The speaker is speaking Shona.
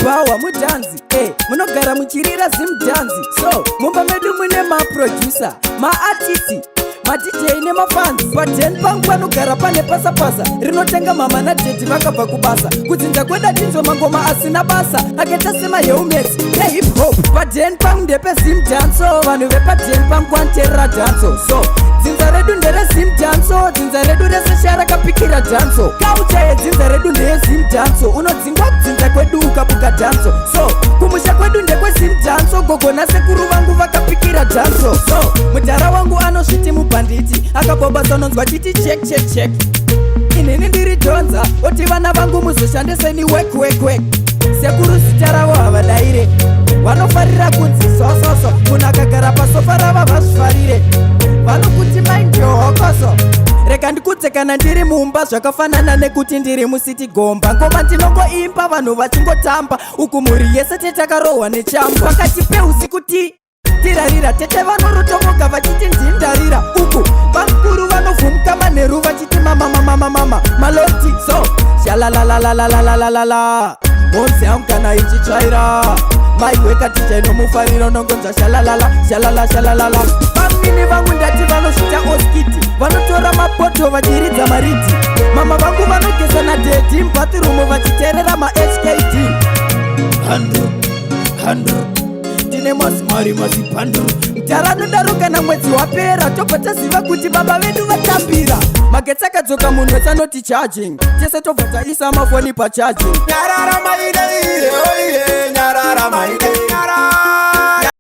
Mubhawa mudhanzi, munogara muchirira Zimdance. So mumba medu mune maproducer, maartist, maDJ nemafans. Paden pangu panogara pane pasapasa rinotenga mama nadaddy vakabva kubasa. Kudzinza kweda tinzwa mangoma asina basa akaita semahelmets nehip hop. Paden pangu ndepeZimdancehall. Vanhu vepaden pangu vanoteerera dancehall. So dzinza redu ndereZimdancehall. Dzinza redu rese rakapikira dancehall. Culture yedzinza redu ndeyeZimdancehall. Unodzingwa kudzinza kwedu ukabuka dancehall. So kumusha kwedu ndekweZimdancehall. Gogo nasekuru vangu vakapikira dancehall. So mudhara wangu anosviti mubhanditi, akabobasa unonzwa chiti check, check, check. Inini ndiri dhonza, oti vana vangu muzoshandiseni work, work, work. Sekuru zita ravo havadaire, vanofarira kunzi sososo. Munhu akagara pasofa rava vazvifarire, vanokuti mindyohokoso. Rega ndikudze, kana ndiri mumba zvakafanana nekuti ndiri mucity gomba. Ngoma ndinongoimba vanhu vachingotamba uku, mhuri yese tetakarohwa nechamba. Pakati peusiku ti tirarira, tete vanorotomoka vachiti ndindarira uku, vakuru vanovhumuka manheru vachiti mamamamamamama maloti. So shalalalalalalalala, monzi yangu kana ichitsvaira maiweka ticha inomufariro nongonzwa shalalala shalala shalalala. Vamnini vangu ndati vanosvita oskiti, vanotora mapoto vachiridza mariti. Mama vangu vanogeza nadaddy mubathroom vachiteerera maHKD. Handru handru, tine mazimari mazibhanduru. Mudhara anodaro kana mwedzi wapera, tobva taziva kuti baba vedu vatambira. Magetsi akadzoka, munhu wese anoti charging, tese tobva taisa mafoni pacharging. Nyarara maide, oye, nyarara maide, nyarara.